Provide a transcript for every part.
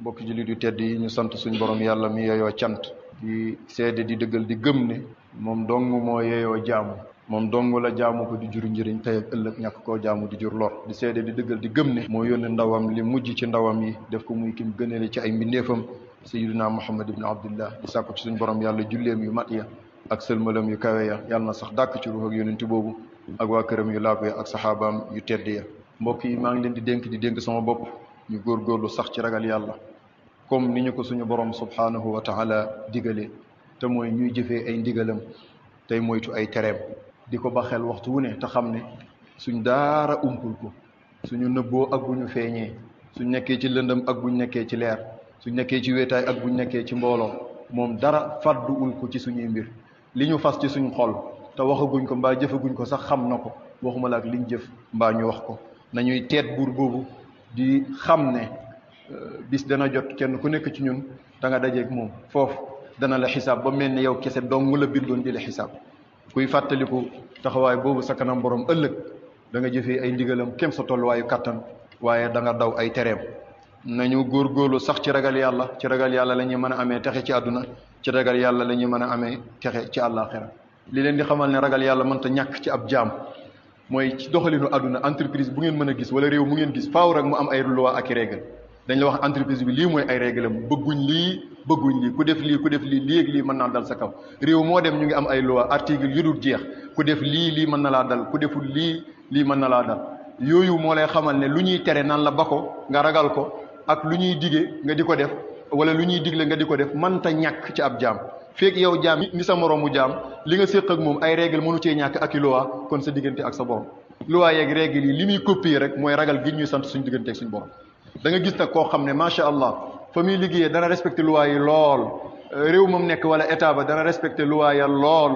mbokki jullit yu tedd yi ñu sant suñ borom yàlla mi yeyoo cant di seede di dëggal di gëm ne moom dong moo yeyoo jaamu moom dong la jaamu ko di jur njëriñ tey ak ëllëg ñàkk koo jaamu di jur lor di seede di dëggal di gëm ne moo yónne ndawam li mujj ci ndawam yi def ko muy kim gënale ci ay mbindeefam sayyidina Muhammad ibn Abdullah di sàkku ci suñ borom yàlla julleem yu mat ya ak sëlmalam yu kawe ya yàlla na sax dàkk ci ruux ak yonent boobu ak waa këram yu laab ya ak saxaabaam yu tedd ya mbokk yi maa ngi leen di dénk sama bopp ñu góorgóorlu sax ci ragal yàlla comme ni ñu ko suñu borom subhanahu wa taala digalee te mooy ñuy jëfee ay ndigalam tey moytu ay tereem di ko ba xel waxtu wu ne te xam ne suñ daara umpul ko suñu nëbboo ak bu ñu feeñee suñ nekkee ci lëndëm ak buñ nekkee ci leer suñ nekkee ci wéetaay ak buñ nekkee ci mbooloo moom dara fàdduwul ko ci suñuy mbir li ñu fas ci suñ xol te waxaguñ ko mbaa jëfaguñ ko sax xam na ko waxuma la ak liñ jëf mbaa ñu wax ko nañuy teet buur boobu di xam ne bis dana jot kenn ku nekk ci ñun da nga dajeeg moom foofu dana la xisaab ba mel ni yow kese dong la bindoon di la xisaab kuy fàttaliku taxawaay boobu sa kanam borom ëllëg da nga jëfee ay ndigalam kem sa tolluwaayu kattan waaye da nga daw ay tereem nañu góorgóorlu sax ci ragal yàlla la ñuy mën a amee texe ci àdduna ci ragal yàlla la ñuy mën a amee texe ci àllaaxira li leen di xamal ne ragal yàlla mënta ñàkk ci ab jaam mooy ci doxalinu àdduna entreprise bu ngeen mën a gis wala réew mu ngeen gis faaw rek mu am ay loi ak i règle dañ la wax entreprise bi lii mooy ay règle am bëgguñ lii ku def lii lii ak lii mën naa dal sa kaw réew moo dem ñu ngi am ay loi article yu dul jeex ku def lii mën na laa dal ku deful lii mën na laa dal yooyu moo lay xamal ne lu ñuy tere naan la ba ko nga ragal ko ak lu ñuy dige nga di ko def wala lu ñuy digle nga di ko def mënta ñàkk ci ab jaam feeg yow jaam ni sa moroomu jaam li nga séq ak moom ay règle mënu cee ñàkk ak i loi kon sa diggante ak sa borom loi yeeg règle yi li muy copier rek mooy ragal gi ñuy sant suñu diggante ak suñu borom da nga gis nag koo xam ne macha allah fa muy liggéeyee dana respecté loi yi lool réew moom nekk wala état ba dana respecté loi ya lool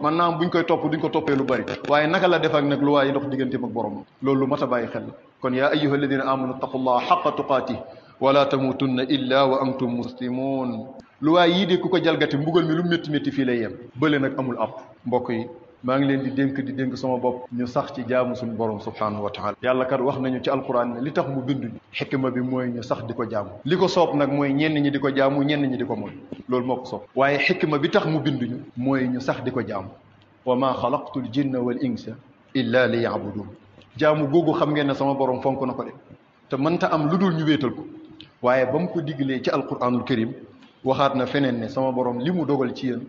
man naam buñ koy topp duñ ko toppee lu bari waaye naka la def ak nag loi yi ndox digganteem ak borom loolu lu mat a bàyyi xel la kon yaa ayyuha alladina amanu taqullaha xaqa tuqaatih wala tamutunna illa wa antum muslimun loi yii de ku ko jalgati mbugal mi lu métti fii lay yem bële nag amul ab mbokk yi maa ngi leen di dénk sama bopp ñu sax ci jaamu suñu borom subhanahu wa taala yàlla kat wax nañu ci alquran ne li tax mu binduñu xikma bi mooy ñu sax di ko jaamu li ko soob nag mooy ñenn ñi di ko jaamu ñenn ñi di ko mooy loolu moo ko soob waaye xikma bi tax mu binduñu mooy ñu sax di ko jaamu wa ma xalaqtu l jinna wal insa illa li yaabudun jaamu googu xam ngeen ne sama borom fonk na ko de te mënta am lu dul ñu wéetal ko waaye ba mu ko diglee ci alquranul karim waxaat na feneen ne sama borom li mu dogal ci yéen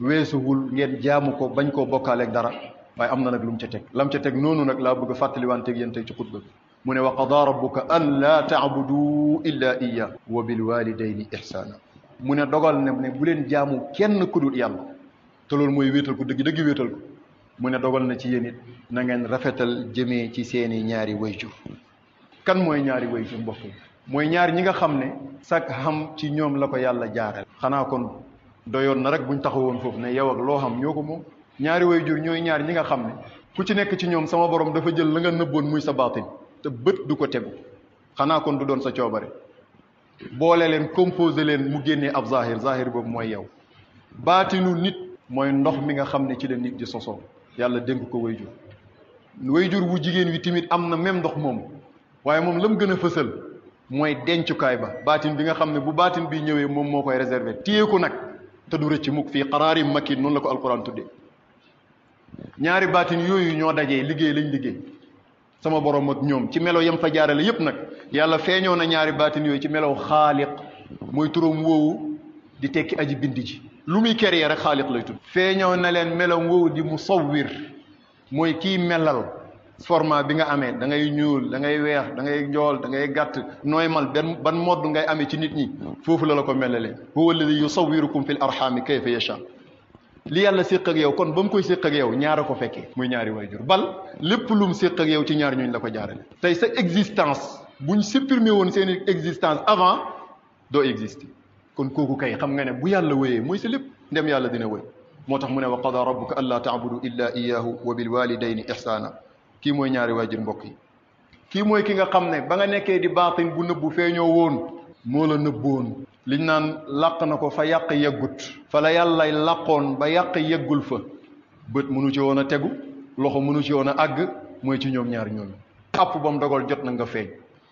weesuwul ngeen jaamu ko bañ koo bokkaaleeg dara waaye am na nag lu mu ca teg lam ca teg noonu nag laa bëgg a fàttaliwanteeg yéen tey ci xutba bi mu ne wa qadaa rabbuka an laa taabudu illa iya wa bil walidayni ihsana mu ne dogal ne bu leen jaamu kenn ku dul yàlla te loolu mooy wéetal ko dëgg wéetal ko mu ne dogal na ci yéen it na ngeen rafetal jëmee ci seeni ñaari wayjur kan mooy ñaari wayjur mbokk yi mooy ñaar ñi nga xam ne sak xam ci ñoom la ko yàlla jaareel xanaa kon doyoon na rek buñ taxawoon foofu ne yow ak loo xam ñoo ko moom ñaari wayjur ñooy ñaar ñi nga xam ne ku ci nekk ci ñoom sama borom dafa jël la nga nëbboon muy sa baatin te bët du ko tegu xanaa kon du doon sa coobare boole leen composé leen mu génnee ab zahir boobu mooy yow baatinu nit mooy ndox mi nga xam ne ci la nit di sosoo yàlla dénk ko wayjur wu jigéen wi tamit am na même ndox moom waaye moom la mu gën a fësal mooy dencukaay ba baatin bi nga xam ne bu baatin bi ñëwee moom moo koy réservé téye ko nag te du rëcc mukk fii qaraarim makin noonu la ko alquran tuddee ñaari baatin yooyu ñoo dajee liggéey lañ liggéey sama borom ak ñoom ci melo yam fa jaarale yépp nag yàlla feeñoo na ñaari baatin yooyu ci melow xaaliq mooy turam woowu di tekki aji bindi ji lu muy créer rek xaaliq lay tudd feeñoo na leen melow woowu di musawwir mooy kii melal format bi nga amee da ngay ñuul da ngay weex da ngay njool da ngay gàtt nooy mal ban modd ngay amee ci nit ñi foofu la ko melalee huwa alladi yusawwirukum fil arhami kayfa yasha li yàlla séq ak yow kon ba mu koy séq ak yow ñaara ko fekkee muy ñaari wayjur bal lépp lu mu séq ak yow ci ñaar ñooñu la ko jaarale tey sa existence buñ supprimer woon seen existence avant doo exister kon kooku kay xam nga ne bu yàlla wéyee mooy sa lépp ndem yàlla dina wéy moo tax mu ne wa qada rabbuka allaa taabudu illa iyyahu wa bil walidayni ihsana kii mooy ñaari waajur mbokk yi kii mooy ki nga xam ne ba nga nekkee di baatin bu nëbbu feeñoo woon moo la nëbboon liñ naan làq na ko fa yàq yeggut fa la yàlla làqoon ba yàq yeggul fa bët mënu ci woon a tegu loxo mënu ci woon a àgg mooy ci ñoom ñaar ñooñu àpp ba mu dogal jot na nga feeñ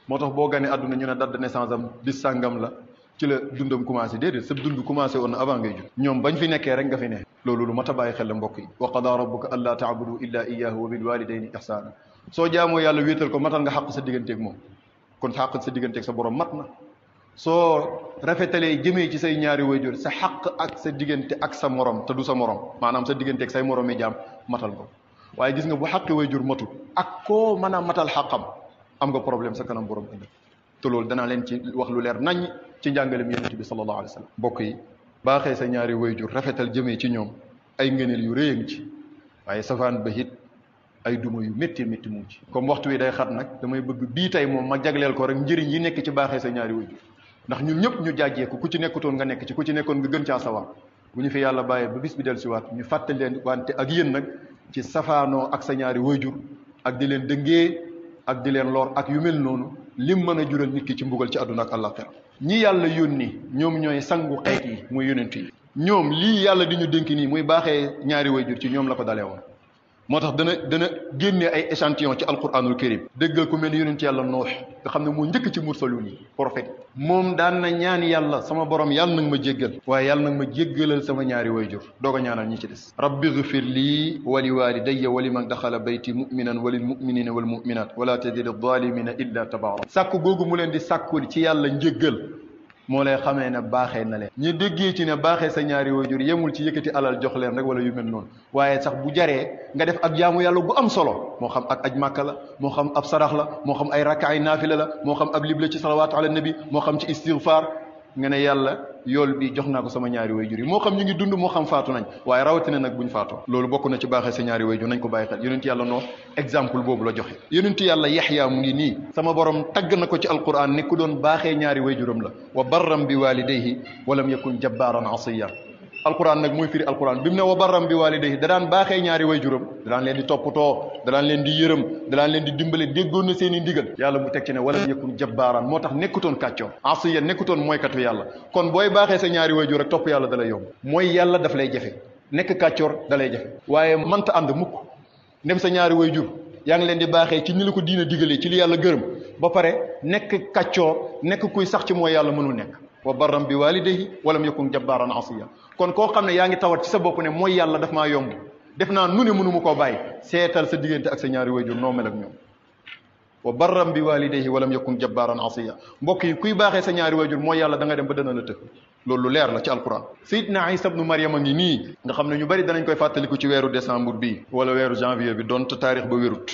moo tax boo ganee àdduna ñu ne date de naissance am bis sàngam la ci la dundam commencé déedéet sa dund commencé woon na avant ngay judd ñoom bañ fi nekkee rek nga fi ne loolu lu mat a bàyyi xel la mbokk yi wa qadaa rabbuka allaa ta'budu illaa iyyaahu wa bil waalidayni ihsaana soo jaamoo yàlla wéetal ko matal nga xàq sa digganteeg moom kon sa xàq sa digganteeg sa borom mat na soo rafetalee jëmee ci say ñaari wayjur sa xàq ak sa diggante ak sa morom te du sa morom maanaam sa digganteeg say morom yi jaam matal ko waaye gis nga bu xàqi wayjur matul ak koo mën a matal xàqam am nga problème sa kanam borom ëllëg te loolu danaa leen ci wax lu leer naññ ci njàngalem yonent bi sallallahu alayhi wa sallam mbokk yi baaxee sa ñaari wayjur rafetal jëmee ci ñoom ay ngëneel yu rëy a ngi ci waaye safaan ba it ay duma yu métti métti mu ci comme waxtu wi day xat nag damay bëgg bii tey moom ma jagleel ko rek njëriñ yi nekk ci baaxee sa ñaari wayjur ndax ñun ñëpp ñu jàjjeeku ku ci nekkutoon nga nekk ci ku ci nekkoon nga gën caa sawar bu ñu fi yàlla bàyyee ba bis bi del siwaat ñu fàttali leen wante ak yéen nag ci safaanoo ak sa ñaari wayjur ak di leen dëngee ak di leen lor ak yu mel noonu lim mën a jural nit ki ci mbugal ci àdduna ak àllaaxira ñi yàlla yónni ñoom ñooy sangu xeet yi muy yonent yi ñoom lii yàlla di ñu dénk nii muy baaxee ñaari wayjur ci ñoom la ko dalee woon moo tax dana génne ay échantillon ci alquranul karim déggal ku mel ni yonent yàlla noox nga xam ne moo njëkk ci mursaluun yi prophète moom daan na ñaan yàlla sama borom yàlla nag ma jéggal waaye yàlla nag ma jéggalal sama ñaari wayjur doog a ñaanal ñi ci des rabbi ghfir lii wa li walidayya wa liman daxala bayti muminan wa lil muminina wal muminat wala tazid adh-dhalimina illa tabara sàkku googu mu leen di sàkkul ci yàlla njéggal moo lay xamee ne baaxee na leen ñu déggee ci ne baaxee sa ñaari wayjur yemul ci yëkkati alal jox leen rek wala yu mel noonu waaye sax bu jaree nga def ak jaamu yàlla gu am solo moo xam ak aj màkka la moo xam ab sarax la moo xam ay rakkaay naafila la moo xam ab libre ci salawaatu ala nabi moo xam ci istighfar nga ne yàlla yool bi jox naa ko sama ñaari wayjur yi moo xam ñu ngi dund moo xam faatu nañ waaye rawatina nag buñ faatoo loolu bokk na ci baaxee sa ñaari wayjur nañ ko bàyyi xel yonent yàlla noo exemple boobu la joxe yonent yàlla yaxya mu ngi nii sama borom tagg na ko ci alquran ne ku doon baaxee ñaari wayjuram la wa barram bi walidayhi walam yakun jabbaaran asiya alquran nag mooy firi alquran bi mu ne wa barram bi walidayhi da daan baaxee ñaari wayjuram da daan leen di toppatoo da daan leen di yërëm da daan leen di dimbale déggoon na seen i ndigal yàlla mu teg ci ne walam yakun jabbaaran moo tax nekkutoon kàccoor asiya nekkutoon mooykatu yàlla kon booy baaxee sa ñaari wayjur rek topp yàlla da lay yomb mooy yàlla daf lay jafe nekk kàccoor da lay jafe waaye mënta ànd mukk dem sa ñaari wayjur yaa ngi leen di baaxee ci ni la ko diina digalee ci li yàlla gërëm ba pare nekk kàccoor nekk kuy sax ci mooy yàlla mënul nekk wa barram bi walidayhi walam yakun jabbaaran asiya kon koo xam ne yaa ngi tawat ci sa bopp ne mooy yàlla daf maa yomb def naa nu ne mënu ma koo bàyyi seetal sa diggante ak sa ñaari wayjur noo mel ak ñoom wa barram bi walidayhi walam yakun jabbaaran asiya mbokk yi kuy baaxee sa ñaari wayjur mooy yàlla da nga dem ba dana la tëkk loolu lu leer la ci alquran Seydina Isa ibnu Maryam a ngi nii nga xam ne ñu bari danañ koy fàttaliku ci weeru décembre bi wala weeru janvier bi doon taarix ba wérut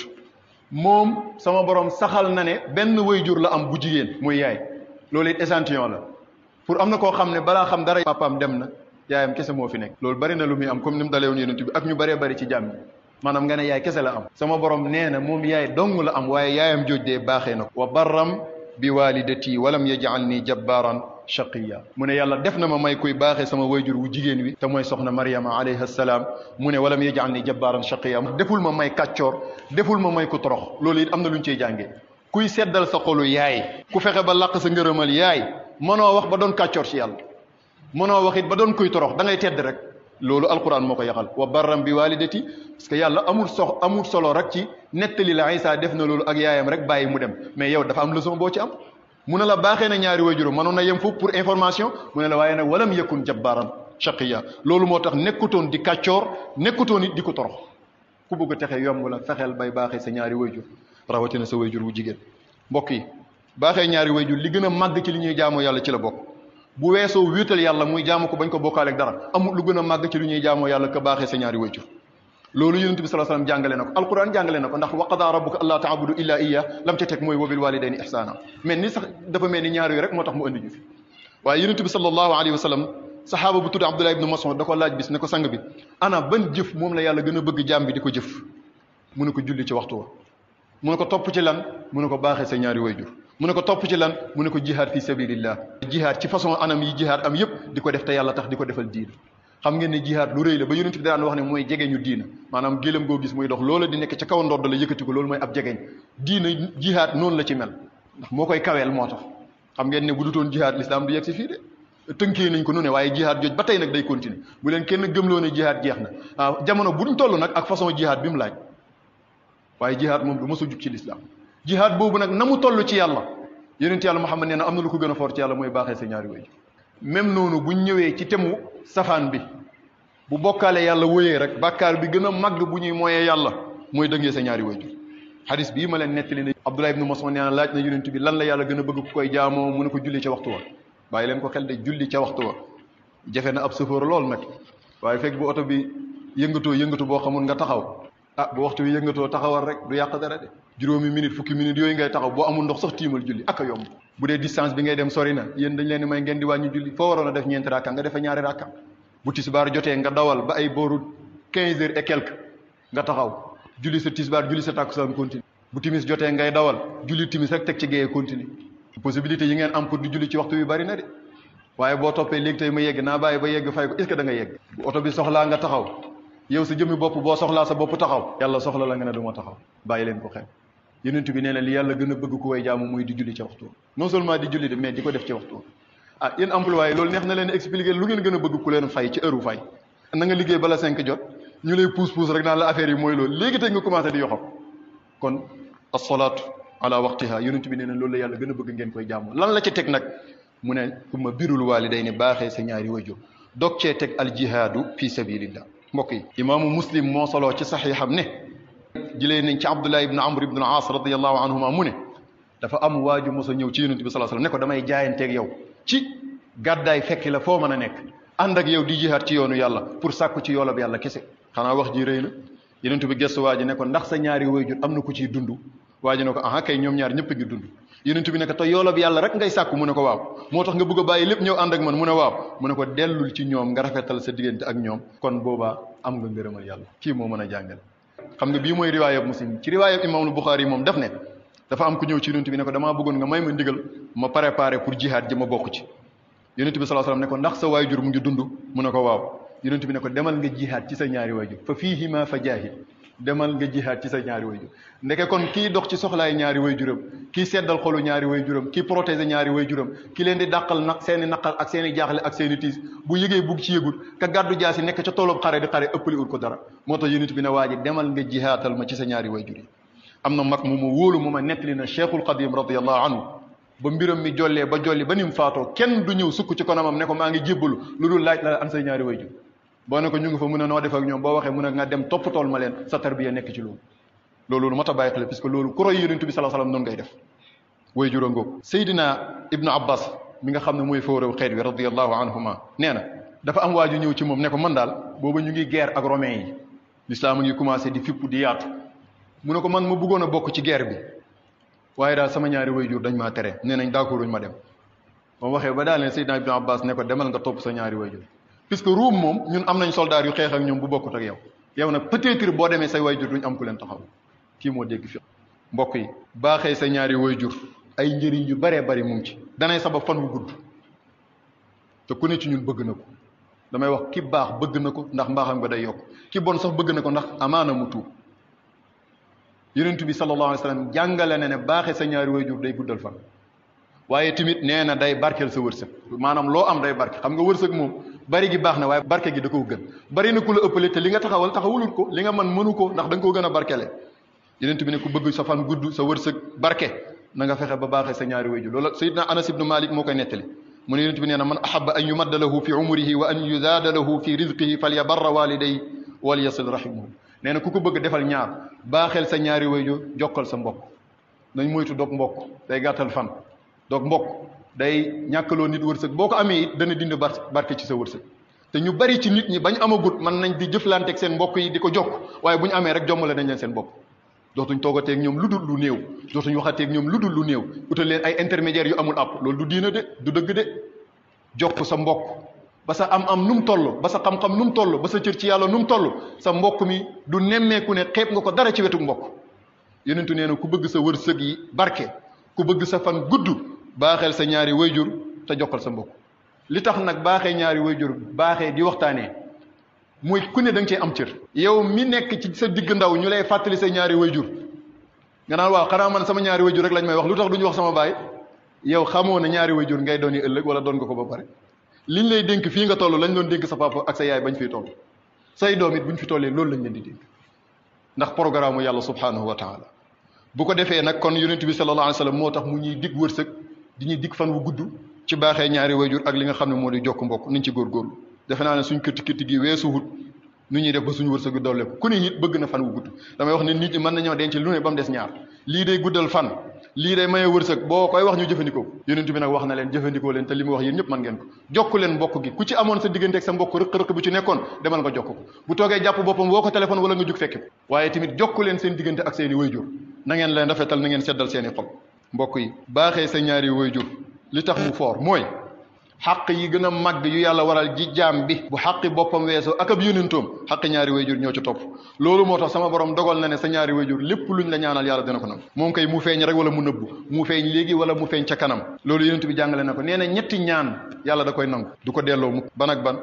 moom sama borom saxal na ne benn wayjur la am bu jigéen muy yaay loolu it échantillon la pour am na koo xam ne balaa xam dara papaam dem na yaayam kese moo fi nekk loolu bari na lu muy am comme ni mu dalee woon yonent bi ak ñu bëree bëri ci jàmm maanaam nga ne yaay kese la am sama borom nee na moom yaay dong la am waaye yaayam jooj dee baaxee na ko wa barram bi walidati walam yaj'alni jabbaaran shaqiya mu ne yàlla def na ma may kuy baaxee sama wayjur wu jigéen wi te mooy soxna Maryama alayha salaam mu ne walam yaj'alni jabbaaran shaqiya deful ma may kàccoor deful ma may ku torox loolu it am na lu ñu ciy jàngee kuy seddal sa xolu yaay ku fexe ba làq sa ngërëmal yaay mënoo wax ba doon kàccoor ci yàlla mënoo wax it ba doon kuy torox da ngay tedd rek loolu alquran moo ko yaxal wa barram bi walidati parce que yàlla amul solo rek ci nettali la Isa def na loolu ak yaayam rek bàyyi mu dem mais yow dafa am leçon boo ci am mu ne la baaxee na ñaari waajuram mënoon na yem foofu pour information mu ne la waaye nag walam yakun jabbaaran shaqiya loolu moo tax nekkutoon di kàccoor nekkutoon it di ko torox ku bëgg a texe yomb la fexeel bay baaxee sa ñaari waajur rawatina sa waajur wu jigéen mbokk yi baaxee ñaari waajur li gën a màgg ci li ñuy jaamoo yàlla ci la bokk bu weesoo wéetal yàlla muy jaamu ko bañ ko bokkaale ak dara amul lu gën a màgg ci lu ñuy jaamoo yàlla ka baaxee sa ñaari waajur loolu yonent bi sallallahu alayhi wasallam jàngale na ko alquran jàngale na ko ndax wa qadaa rabbuka allaa ta'budu illaa iyyaahu lam ca teg mooy wa bil waalidayni ihsaana mais ni sax dafa mel ni ñaar yooyu rek moo tax mu andi ñu fi waaye yonent bi sallallahu alayhi wasallam saxaaba bu tudd Abdullah ibn Mas'ud da ko laaj bis ne ko sang bi ana ban jëf moom la yàlla gën a bëgg jaam bi di ko jëf mu ne ko julli ci waxtu wa mu ne ko topp ci lan mu ne ko baaxee sa ñaari waajur mu ne ko topp ci lan mu ne ko jihaad fi sabilillah jihaad ci façon anam yi jihaad am yëpp di ko def te yàlla tax di ko defal diina xam ngeen ne jihaad lu rëy la ba yonent bi daan wax ne mooy jegeñu diina maanaam gélam goo gis muy dox loola di nekk ca kaw ndodd la yëkkati ko loolu mooy ab jegeñ diina jihaad noonu la ci mel ndax moo koy kaweel moo tax xam ngeen ne bu dutoon jihaad l'islam du yegg si fii de tënkee nañ ko nu ne waaye jihaad jooj ba tey nag day continuer bu leen kenn gëmloo ne jihaad jeex na waaw jamono buñ toll nag ak façon jihaad bi mu laaj waaye jihaad moom du mos a jug ci l'islam jihaad boobu nag na mu toll ci yàlla yonent yàlla Muhammad nee na am na lu ko gën a fort ci yàlla mooy baaxee sa ñaari waajur même noonu buñ ñëwee ci temu safaan bi bu bokkaale yàlla wóyee rek bàkkaar bi gën a màgg bu ñuy mooyee yàlla mooy dëngee sa ñaari waajur xadis bii ma leen nettali ne Abdullah ibn Mas'ud nee na laaj na yonent bi lan la yàlla gën a bëgg ku koy jaamoo mu ne ko julli ca waxtu wa bàyyi leen ko xel de julli ca waxtu wa jafe na ab chauffeur lool nag waaye fekk bu oto bi yëngatu boo xamul nga taxaw bu waxtu bi yëngatoo taxawal rek du yàq dara de juróomi minute fukki minute yooyu ngay taxaw boo amul ndox sax tiimal julli ak a yomb bu dee distance bi ngay dem sori na yéen dañ leen di may ngeen di wàññi julli foo waroon a def ñeenti rakka nga defa ñaari rakka bu tisbaar jotee nga dawal ba ay booru 15 heures et quelque nga taxaw julli sa tisbaar julli sa tàkkusaan continue bu timis jotee ngay dawal julli timis rek teg ci géeye continue possibilité yi ngeen am pour di julli ci waxtu bi bari na de waaye boo toppee léegi tey ma yegg naa bàyyi ba yegg fay ko est-ce que da nga yegg bu oto bi soxlaa nga taxaw yow sa jëmmi bopp boo soxlaa sa bopp taxaw yàlla soxla la nga ne du ma taxaw bàyyi leen ko xel yonent bi nee na li yàlla gën a bëgg ku way jaamu mooy di julli ci waxtu non seulement di julli de mais di ko def ci waxtu yéen employé loolu neex na leen expliquer lu ngeen gën a bëgg ku leen fay ci heure fay na nga liggéey bala 5 jot ñu lay pousse rek naan la affaire yi mooy loolu léegi tey nga commencé di yoxam kon as-salaatu ala waqtiha yonent bi nee na loolu la yàlla gën a bëgg ngeen koy jaamu lan la ci teg nag mu ne summa birrul waalidayni baaxee sa ñaari waajur dog cee teg al jihaadu fi sabilillah mbokk yi imaamu muslim moo soloo ci saxiixam ne jëlee nañ ci abdullah ibn amr ibn al-aas radiyallahu anhuma mu ne dafa am waaju mos a ñëw ci yonent bi sallallahu alayhi wasallam ne ko damay jaayanteeg yow ci gàddaay fekki la foo mën a nekk ànd ak yow di jihaad ci yoonu yàlla pour sàkku ci yoolab yàlla kese xanaa wax ji rëy na yonent bi gëstu waa ji ne ko ndax sa ñaari waajur am na ku ciy dund waa ji ne ko aha kay ñoom ñaar ñëpp a ngi dund yonent bi ne ko te yoolab yàlla rek ngay sàkku mu ne ko waaw moo tax nga bëgg a bàyyi lépp ñëw ànd ak man mu ne waaw mu ne ko dellul ci ñoom nga rafetal sa diggante ak ñoom kon boobaa am nga ngërëmal yàlla kii moo mën a jàngal xam nga bii mooy riwaayab muslim ci riwaayab imaamul buxaari moom def ne dafa am ku ñëw ci yonent bi ne ko damaa bëggoon nga may ma ndigal ma préparé pour jihaad ji ma bokk ci yonent bi sallallahu alayhi wasallam ne ko ndax sa waajur mu ngi dund mu ne ko waaw yonent bi ne ko demal nga jihaad ci sa ñaari waajur fa fiihima fa jaahid demal nga jihaad ci sa ñaari waajur ndeke kon kii dox ci soxlaay ñaari waajuram kii seddal xolu ñaari waajuram kii protéger ñaari waajuram ki leen di dàqal nag seeni naqal ak seeni jaaxle ak seeni tiis bu yëgee bugg ci yëgul ka gàddu jaasi nekk ca toolub xare di xare ëppali ut ko dara moo tax yonent bi ne waa ji demal nga jihaatal ma ci sa ñaari waajur yi am na mag mu ma wóolu mu ma nettali na Cheikhul Qadim radiyallahu anhu ba mbiram mi jollee ba jolli ba ni mu faatoo kenn du ñëw sukk ci konamam ne ko maa ngi jébbalu lu dul laaj la an say ñaari waajur boo ne ko ñu ngi fa mun a noo def ak ñoom boo waxee mun a nga dem toppatool ma leen sa tarbiya nekk ci loolu lu mat a bàyyi xel parce que loolu ku roy yonent bi sallallahu alayhi wasallam noonu ngay def way jura ngoog Seydina Ibnu Abbas mi nga xam ne mooy fawraw xeet wi radiyallahu anhuma nee na dafa am waaju ñëw ci moom ne ko man daal booba ñu ngi guerre ak romain yi l'islam a ngi commencé di fipp di yaatu mu ne ko man ma bëggoon a bokk ci guerre bi waaye daal sama ñaari way jur dañ maa tere nee nañ d'accorduñ ma dem ba waxee ba daal ne Seydina Ibnu Abbas ne ko demal nga topp sa ñaari way jur puisque Ruum moom ñun am nañ soldat yu xeex ak ñoom bu bokkut ak yow nag peut-être boo demee say way jur duñ am ku leen taxaw kii moo dégg fi mbokk yi baaxee sa ñaari waajur ay njëriñ yu baree bari mu ngi ci danay sabab fan wu gudd te ku ne ci ñun bëgg na ko damay wax ki baax bëgg na ko ndax mbaaxam nga day yokk ki bon sax bëgg na ko ndax amaana mu tuub yonent bi sallallahu alayhi wa sallam jàngale na ne baaxee sa ñaari waajur day guddal fan waaye tamit nee na day barkeel sa wërsëg maanaam loo am day barke xam nga wërsëg moom bari gi baax na waaye barke gi da koo gën bari na ku la ëppale te li nga taxawulut ko li nga mën mënu ko ndax da nga koo gën a barkele yonent bi ne ku bëgg sa fan gudd sa wërsëg barke na nga fexe ba baaxee sa ñaari waajur loolu Sayyidina Anas ibnu Malik moo koy nettali mu ne yonent bi nee na man ahabba an yumadda lahu fi umrihi wa an yuzaada lahu fi rizqihi falyabarra walidayhi wal yasil rahimahu nee na ku ko bëgg defal ñaar baaxeel sa ñaari waajur jokkal sa mbokk nañ moytu dog mbokk day gàttal fan dog mbokk day ñàkkaloo nit wërsëg boo ko amee it dana dindi barke ci sa wërsëg te ñu bari ci nit ñi bañ amagut mën nañ di jëflanteeg seen mbokk yi di ko jokk waaye bu ñu amee rek jommale nañ leen seen bopp dootuñ toogateeg ñoom lu dul lu néew dootuñ waxateeg ñoom lu dul lu néew utal leen ay intermédiaires yu amul àpp loolu du diina de du dëgg de jokk sa mbokk ba sa am nu mu toll ba sa xam-xam nu mu toll ba sa cër ci yàlla nu mu toll sa mbokk mi du nemmeeku ne xeeb nga ko dara ci wetu mbokk yonentu nee na ku bëgg sa wërsëg yi barke ku bëgg sa fan gudd baaxeel sa ñaari wayjur te jokkal sa mbokk li tax nag baaxee ñaari wayjur baaxee di waxtaanee mooy ku ne da nga cee am cër yow mi nekk ci sa digg ndaw ñu lay fàttali sa ñaari wayjur nga naan waaw xanaa man sama ñaari wayjur rek lañ may wax lu tax duñu wax sama baay yow xamoo ne ñaari wayjur ngay doon yi ëllëg wala doon nga ko ba pare liñ lay dénk fii nga toll lañ doon dénk sa papa ak sa yaay bañ fiy toll say doom it buñ fi tollee loolu lañ leen di dénk ndax programme yàlla subhanahu wa taala bu ko defee nag kon yonent bi sallallahu alayhi wa sallam moo tax mu ñuy dig wërsëg di ñuy dig fan wu gudd ci baaxee ñaari wayjur ak li nga xam ne moo di jokk mbokk niñ ci góorgóorlu defe naa ne suñ këtti gi weesuwut nu ñuy def ba suñu wërsëgu doole ku ne it bëgg na fan wu gudd damay wax ne nit ñi mën nañoo denc lu ne ba mu des ñaar lii day guddal fan lii day maye wërsëg boo koy wax ñu jëfandikoo yonent bi nag wax na leen jëfandikoo leen te li mu wax yéen ñëpp mën ngeen ko jokk leen mbokk gi ku ci amoon sa diggante ak sa mbokk rëq-rëq bi ci nekkoon demal nga jokk ko bu toogee jàpp boppam woo ko téléphone wala nga jug fekki ko waaye tamit jokk leen seen diggante ak seeni wayjur na ngeen leen rafetal na ngeen seddal seeni xol mbokk yi baaxee sa ñaari wayjur li tax mu foor mooy xaq yi gën a màgg yu yàlla waral ji jaam bi bu xaqi boppam weesoo ak ab yónentoom xaqi ñaari wayjur ñoo ci topp loolu moo tax sama borom dogal na ne sa ñaari wayjur lépp luñ la ñaanal yàlla dina ko nam moom kay mu feeñ rek wala mu nëbbu mu feeñ léegi wala mu feeñ ca kanam loolu yonent bi jàngale na ko nee na ñetti ñaan yàlla da koy nangu du ko delloo mukk ban ak ban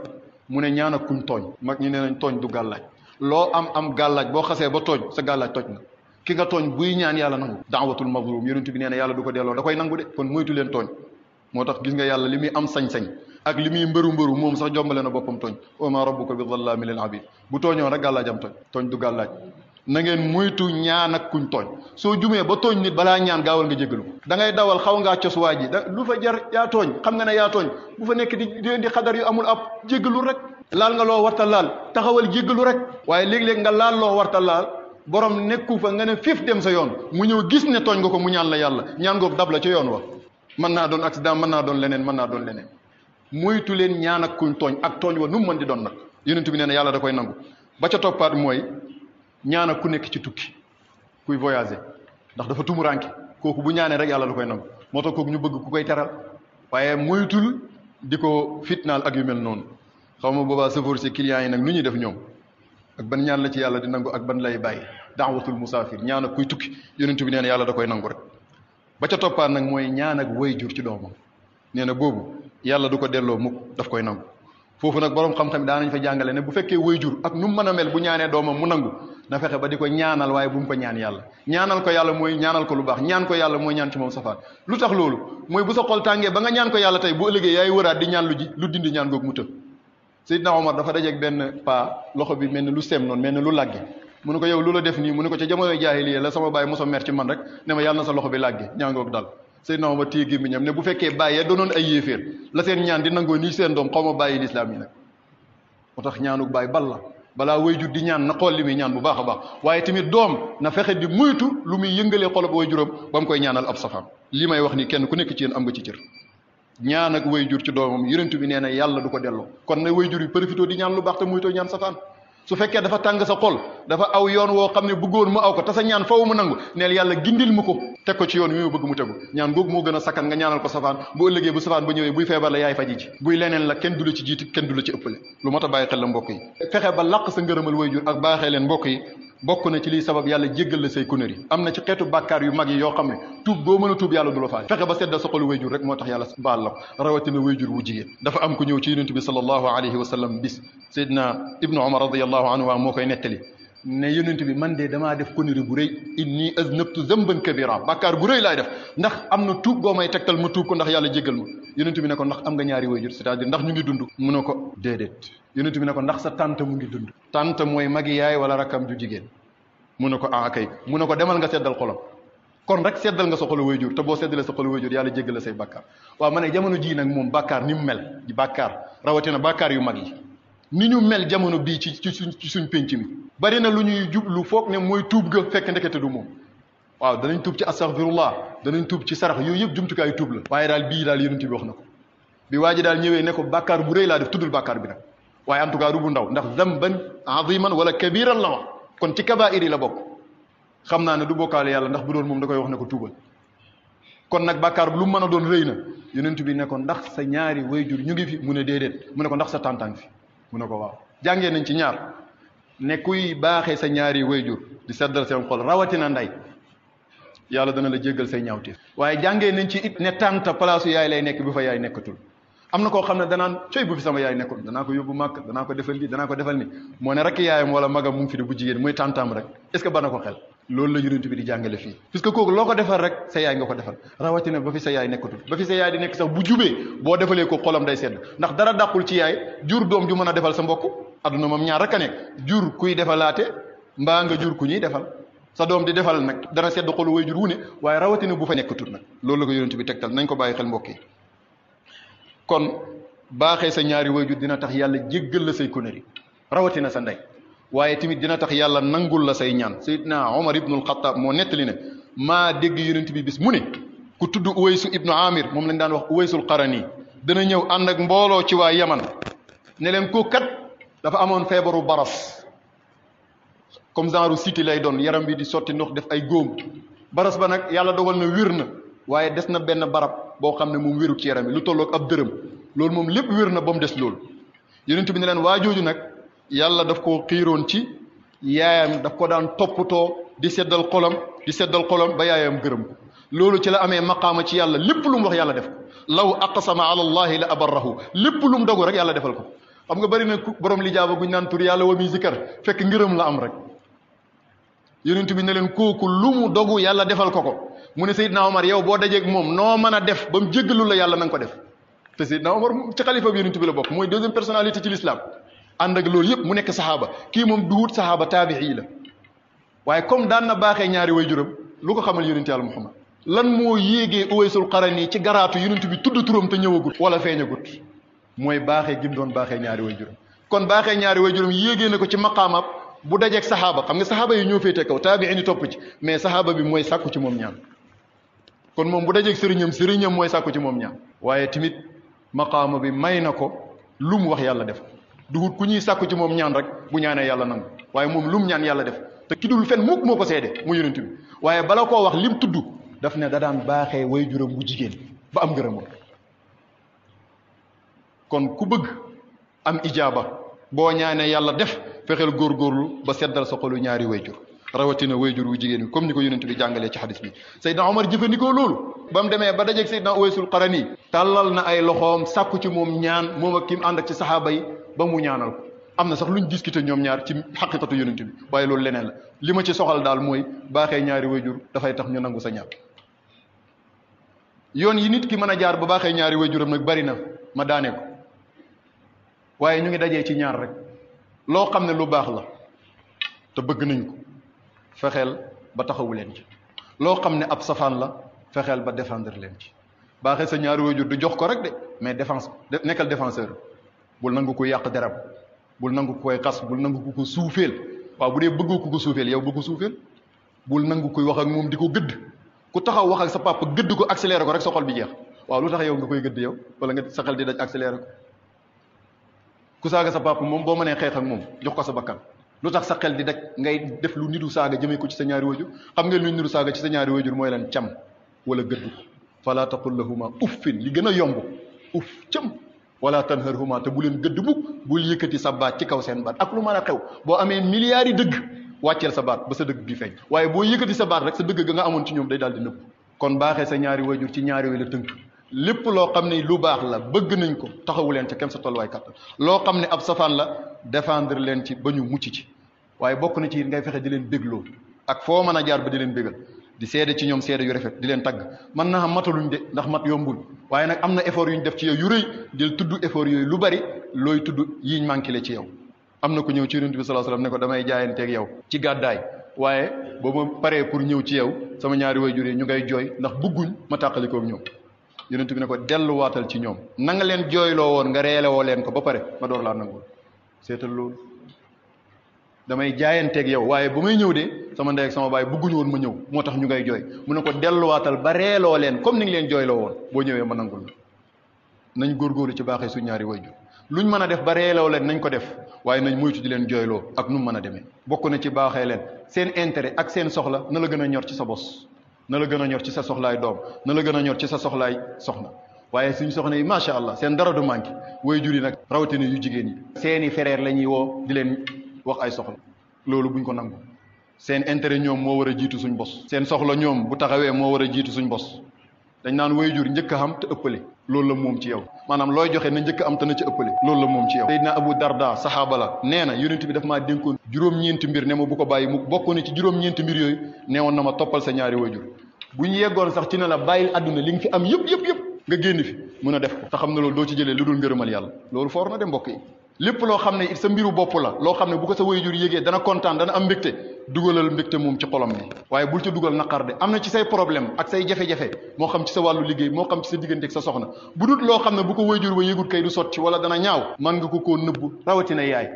mu ne ñaan ak kuñ tooñ mag ñi nee nañ tooñ du gàllaaj loo am gàllaaj boo xasee ba tooñ sa gàllaaj toj na ki nga tooñ buy ñaan yàlla nangu daawatul mazlum yonent bi nee na yàlla du ko delloo da koy nangu de kon moytu leen tooñ moo tax gis nga yàlla li muy am sañ-sañ ak li muy mbëru moom sax jombale na boppam tooñ wa ma rabbuka bi dhallaami lil abid bu tooñoo rek gàllaajam tooñ du gàllaaj na ngeen moytu ñaan ak kuñ tooñ soo jumee ba tooñ nit balaa ñaan gaawal nga jéggalu da ngay dawal xaw ngaa cosuwaa ji da lu fa jar yaa tooñ xam nga ne yaa tooñ bu fa nekk di xadar yu amul ab jéggalu rek laal nga loo warta laal taxawal jéggalu rek waaye léeg-léeg nga laal loo warta laal borom nekku fa nga ne fiif dem sa yoon mu ñëw gis ne tooñ nga ko mu ñaan la yàlla ñaan ngoog dab la ca yoon wa mën naa doon accident mën naa doon leneen mën naa doon leneen moytu leen ñaan ak kuñ tooñ ak tooñ wa nu mu mën di doon nag yonent bi nee na yàlla da koy nangu ba ca toppaat mooy ñaan ak ku nekk ci tukki kuy voyager ndax dafa tumuranke kooku bu ñaanee rek yàlla da koy nangu moo tax kooku ñu bëgg ku koy teral waaye moytul di ko fitnaal ak yu mel noonu xaw ma boobaa sëfoor si clients yi nag nu ñuy def ñoom ak ban ñaan la ci yàlla di nangu ak ban lay bàyyi daawatul musaafir ñaan ak kuy tukki yonent bi nee na yàlla da koy nangu rek ba ca toppaat nag mooy ñaan ak wayjur ci doomam nee na boobu yàlla du ko delloo mukk daf koy nangu foofu nag boroom xam-xam daanañ fa jàngale ne bu fekkee wayjur ak nu mu mën a mel bu ñaanee doomam mu nangu na fexe ba di ko ñaanal waaye bu mu ko ñaan yàlla ñaanal ko yàlla mooy ñaanal ko lu baax ñaan ko yàlla mooy ñaan ci moom safaan lu tax loolu mooy bu sa xol tàngee ba nga ñaan ko yàlla tey bu ëllëgee yaay wëraat di ñaan lu dindi ñaan googu mu tëb Seydina Omar dafa dajeeg benn paa loxo bi mel ni lu sem noonu mel ni lu làgge mu ne ko yow lu la def nii mu ne ko ca jamono jaahiliya la sama baay moso mer ci man rek ne ma yàlla na sa loxo bi làgge ñaangoog dal Seydina Omar téye gémmiñam ne bu fekkee bàyyee doonoon ay yéeféer la seen ñaan di nangoo nii seen doom xaw ma bàyyi lislaam yi nag moo tax ñaanug bàyyi bal la balaa wayjur di ñaan na xool li muy ñaan bu baax a baax waaye tamit doom na fexe di muytu lu muy yëngalee xolob wayjuram ba mu koy ñaanal ab safaan li may wax ni kenn ku nekk ci yéen am nga ci cër ñaan ak wayjur ci doomam yonent bi nee na yàlla du ko delloo kon na wayjur yi profité di ñaan lu baax te muytoo ñaan safaan su fekkee dafa tàng sa xol dafa aw yoon woo xam ne bëggoon mu aw ko te sa ñaan faw mu nangu neel yàlla gindil mu ko teg ko ci yoon wi ma bëgg mu tegu ñaan googu moo gën a sakkan nga ñaanal ko safaan bu ëllëgee bu safaan ba ñëwee buy feebar la yaay faji ci buy leneen la kenn du la ci jiiti kenn du la ci ëppale lu mat a bàyyi xel la mbokk yi fexe ba làq sa ngërëmal wayjur ak baaxee leen mbokk yi bokk na ci liy sabab yàlla jéggal la say kunër yi am na ci xeetu bàkkaar yu mag yi yoo xam ne tuub boo mën a tuub yàlla du la faale fexe ba seddal sa xolu wayjur rek moo tax yàlla baal la ko rawatina wayjur wu jigéen dafa am ku ñëw ci yonent bi sallallahu alayhi wa sallam bis Seydina Ibnu Umar radiyallahu anhu moo koy nettali ne yonent bi man de damaa def kunëri bu rëy inni aznabtu zamban kabira bàkkaar bu rëy laay def ndax am na tuub goo may tegtal ma tuub ko ndax yàlla jéggal ma yonent bi ne ko ndax am nga ñaari wayjur c'est-à-dire ndax ñu ngi dund mu ne ko déedéet yonent bi ne ko ndax sa tante mu ngi dund tante mooy magi yaay wala rakkam ju jigéen mu ne ko kay mu ne ko demal nga seddal xolam kon rek seddal nga sa xolu wayjur te boo seddalee sa xolu wayjur yàlla jéggal la say bàkkaar waaw ma ne jamono jii nag moom bàkkaar ni mu mel bàkkaar rawatina bàkkaar yu mag yi ni ñu mel jamono bii ci suñ pénc mi bari na lu ñuy jublu foog ne mooy tuub ga fekk ndekete du moom waaw danañ tuub ci astaghfirullah danañ tuub ci sarax yooyu yëpp jumtukaayu tuub la waaye daal bii daal yonent bi wax na ko bi waa ji daal ñëwee ne ko bàkkaar bu rëy laa def tuddul bàkkaar bi nag waaye en tout cas du bu ndaw ndax zamban aziman wala kabiran la wax kon ci kabaa'ir yi la bokk xam naa ne du bokkaale yàlla ndax bu doon moom da koy wax ne ko tuubal kon nag bàkkaar lu mu mën a doon rëy na yonent bi ne ko ndax sa ñaari wayjur ñu ngi fi mu ne déedéet mu ne ko ndax sa tàntaan fi mu ne ko waaw jàngee nañ ci ñaar ne kuy baaxee sa ñaari wayjur di seddal seen xol rawatina ndey yàlla dana la jéggal say ñaawteef waaye jàngee nañ ci it ne tànta palaasu yaay lay nekk bu fa yaay nekkatul am na koo xam ne danaan coy bu fi sama yaay nekkoon danaa ko yóbbu màkk danaa ko defal lii danaa ko defal ni moo ne rek yaayam wala magam mu ngi fi de bu jigéen muy tàntaam rek est-ce que bana ko xel loolu la yonent bi di jàngale fii puisque kooku loo ko defal rek sa yaay nga ko defal rawatina ba fi sa yaay nekkatul ba fi sa yaay di nekk sax bu jubee boo defalee ko xolam day sedd ndax dara dàqul ci yaay jur doom ju mën a defal sa mbokk adduna moom ñaar rek a nekk jur kuy defalaate mbaa nga jur ku ñuy defal sa doom di defal nag dana sedd xolu wayjur wu ne waaye rawatina bu fa nekkatul nag loolu la ko yonent bi tegtal nañ ko bàyyi xel mbokk yi kon baaxee sa ñaari wayjur dina tax yàlla jéggal la say konari rawatina sa ndey waaye tamit dina tax yàlla nangul la say ñaan Seydina Omar ibnul Xattaab moo nettali ne maa dégg yonent bi bis mu ne ku tudd Uwaysu ibnu Amir moom lañ daan wax Uwaysul Qarani dana ñëw ànd ak mbooloo ci waa Yaman ne leen ko kat dafa amoon feebaru baras comme genre cité lay doon yaram bi di sotti ndox def ay góom baras ba nag yàlla dogal na wér na waaye des na benn barab boo xam ne moom wéru ci yaram bi lu tolloog ab dërëm loolu moom lépp wér na ba mu des loolu yonent bi ne leen waa jooju nag yàlla daf ko xiiroon ci yaayam daf ko daan toppatoo di seddal xolam ba yaayam gërëm ko loolu ci la amee maqaama ci yàlla lépp lu mu wax yàlla def ko law aqsama ala allahi la abarrahu lépp lu mu dogu rek yàlla defal ko xam nga bari na borom li jaaba guñ naan tur yàlla wa mi zikar fekk ngërëm la am rek yonent bi ne leen kooku lu mu dogu yàlla defal ko mu ne Seydina Omar yow boo dajeeg moom noo mën a def ba mu jéggalu la yàlla na nga ko def te Seydina Omar ci xalifa bi yonent bi la bokk mooy deuxième personnalité ci l'islam ànd ak loolu yëpp mu nekk saxaaba kii moom duhut saxaaba taabii la waaye comme daan na baaxee ñaari way juram lu ko xamal yonent yàlla Muhammad lan moo yéegee Uwaysul Qarani ci garaatu yonent bi tudd turam te ñëwagut wala feeñagut mooy baaxee gim doon baaxee ñaari way juram kon baaxee ñaari way juram yéegee na ko ci maqaamab bu dajeeg saxaaba xam nga saxaaba yi ñoo féete kaw taabii ni topp ci mais saxaaba bi mooy sàkku ci moom ñaan kon moom bu dajeeg sëriñam mooy sàkku ci moom ñaan waaye tamit maqaama bi may na ko lu mu wax yàlla def duhut ku ñuy sàkku ci moom ñaan rek bu ñaanee yàlla nangu waaye moom lu mu ñaan yàlla def te ki dul fen mukk moo ko seede mu yonent bi waaye bala koo wax lim tudd daf ne da daan baaxee way juram bu jigéen ba am ngërëmam kon ku bëgg am ijaaba boo ñaanee yàlla def fexeel góorgóorlu ba seddal sa xolu ñaari wayjur rawatina wayjur wu jigéen bi comme ni ko yonent bi jàngalee ci xadis bi Seydina Omar jëfandikoo loolu ba mu demee ba dajeeg Seydina Uwaysul Qarani tàllal na ay loxoom sàkku ci moom ñaan moom ak ki mu ànd ak ci saxaaba yi ba mu ñaanal ko am na sax luñ discuter ñoom ñaar ci xaqiqatu yonent bi waaye loolu leneen la li ma ci soxal daal mooy baaxee ñaari wayjur dafay tax ñu nangu sa ñaan yoon yi nit ki mën a jaar ba baaxee ñaari wayjuram nag bari na ma daane ko waaye ñu ngi dajee ci ñaar rek loo xam ne lu baax la te bëgg nañ ko fexeel ba taxawu leen ci loo xam ne ab safaan la fexeel ba défendre leen ci baaxee sa ñaari wayjur du jox ko rek de mais défense nekkal défenseur bul nangu ko yàq deram bul nangu koy xas bul nangu ku ko suufeel waaw bu dee bëggoo ku ko suufeel yow bëgg ko suufeel bul nangu koy wax ak moom di ko gëdd ku taxaw wax ak sa papa gëdd ko accéléré ko rek sa xol bi jeex waaw lu tax yow nga koy gëdd yow wala nga sa xel di daj accéléré ko ku saaga sa papa moom boo mënee xeex ak moom jox ko sa bakkan lu tax sa xel di daj ngay def lu nidu saaga jëmee ko ci sa ñaari wayjur xam ngeen lu nidu saaga ci sa ñaari wayjur mooy leen cam wala gëdd ko fala taqul lahuma uffin li gën a yomb uff cam wala tanharhuma te bu leen gëdd mukk bul yëkkati sa baat ci kaw seen baat ak lu mën a xew boo amee milliards yi dëgg wàcceel sa baat ba sa dëgg gi feeñ waaye boo yëkkati sa baat rek sa dëgg ga nga amoon ci ñoom day daal di nëbb kon baaxee sa ñaari wayjur ci ñaari way la tënk lépp loo xam ne lu baax la bëgg nañ ko taxawu leen ca kem sa tolluwaay kattan loo xam ne ab safaan la défendre leen ci ba ñu mucc ci waaye bokk na ci it ngay fexe di leen bégloo ak foo mën a jaar ba di leen bégal di seede ci ñoom seede yu rafet di leen tagg mën naa xam mataluñ de ndax mat yombul waaye nag am na effort yu ñu def ci yow yu rëy di tudd effort yooyu lu bari looy tudd yiñ manqué le ci yow am na ku ñëw ci yonent bi sallallahu alayhi wasallam ne ko damay jaayanteeg yow ci gàddaay waaye ba ma paree pour ñëw ci yow sama ñaari waajur yi ñu ngay jooy ndax bëgguñ ma tàqalikoog ñoom yonent bi ne ko delluwaatal ci ñoom na nga leen jooyloo woon nga reelewoo leen ko ba pare ma door laa nangul seetal loolu damay jaayanteeg yow waaye ba may ñëw de sama ndey ak sama baay bëgguñu woon ma ñëw moo tax ñu ngay jooy mu ne ko delluwaatal ba reeloo leen comme ni nga leen jooyloo woon boo ñëwee ma nangul la nañ góorgóorlu ci baaxee suñ ñaari waajur luñ mën a def ba reeloo leen nañ ko def waaye nañ moytu di leen jooyloo ak nu mu mën a demee bokk na ci baaxee leen seen intérêt ak seen soxla na la gën a ñor ci sa bos na la gën a ñor ci sa soxlaay doom na la gën a ñor ci sa soxlaay soxna waaye suñ soxna yi macha allah seen dara du manqué waajur yi nag rawatina yu jigéen yi seeni frère la ñuy woo di leen wax ay soxla loolu buñ ko nangu seen intérêt ñoom moo war a jiitu suñ bos seen soxla ñoom bu taxawee moo war a jiitu suñ bos dañ naan waajur njëkk a xam te ëppale loolu la moom ci yow maanaam looy joxe na njëkk a am te na ci ëppale loolu la moom ci yow Seydina Abu Darda saxaaba la nee na yonent bi daf maa dénkoon juróom-ñeenti mbir ne ma bu ko bàyyi mu bokk na ci juróom-ñeenti mbir yooyu neewoon na ma toppal sa ñaari waajur bu ñu yeggoon sax ci ne la bàyyil àdduna li nga fi am yëpp nga génn fi mën a def ko te xam na loolu doo ci jëlee lu dul ngërëmal yàlla loolu foor na de mbokk yi lépp loo xam ne it sa mbiru bopp la loo xam ne bu ko sa waajur yégee dana kontaan dana am mbégte dugalal mbégte moom ci xolam bi waaye bul ca dugal naqar de am na ci say problème ak say jafe-jafe moo xam ci sa wàllu liggéey moo xam ci sa diggante ak sa soxna bu dul loo xam ne bu ko waajur ba yëgut kay du sotti wala dana ñaaw man nga ko koo nëbb rawatina yaay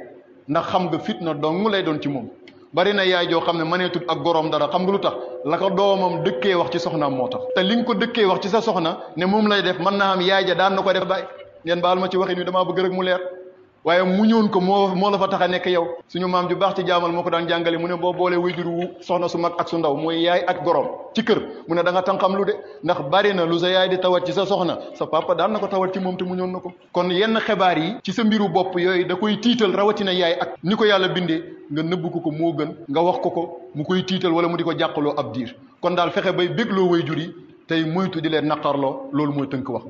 ndax xam nga fitna dong lay doon ci moom bari na yaay joo xam ne mëneetut ak goroom dara xam nga lu tax la ko doomam dëkkee wax ci soxnaam moo tax te li nga ko dëkkee wax ci sa soxna ne moom lay def mën naa am yaay ja daan na ko def bàyyi ngeen baal ma ci waxin wi damaa bëgg rek mu leer waaye mu ñëwoon ko moo la fa tax a nekk yow suñu maam ju baax ci jaamal moo ko daan jàngale mu ne boo boolee waajur wu soxna su mag ak su ndaw mooy yaay ak gorom ci kër mu ne da nga tànqam lu de ndax bari na lu sa yaay di tawat ci sa soxna sa papa daan na ko tawat ci moom te mu ñëwoon na ko kon yenn xibaar yi ci sa mbiru bopp yooyu da koy tiital rawatina yaay ak ni ko yàlla bindee nga nëbb ko moo gën nga wax ko mu koy tiital wala mu di ko jàqaloo ab diir kon daal fexe bay bégloo waajur yi tey moytu di leen naqarloo loolu mooy tënk wax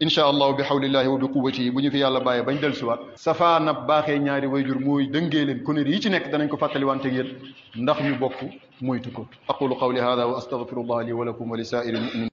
incha allahu bi hawlillahi wa bi quwwatihi bu ñu fi yàlla bàyyee bañ dellusiwaat safaanab baaxee ñaari wayjur mooy dëngee leen konnér yi ci nekk danañ ko fàttaliwante ak yéen ndax ñu bokk moytu ko aqulu qawli hada wa astaghfirullah li wa lakum wa li saa'iril mu'minin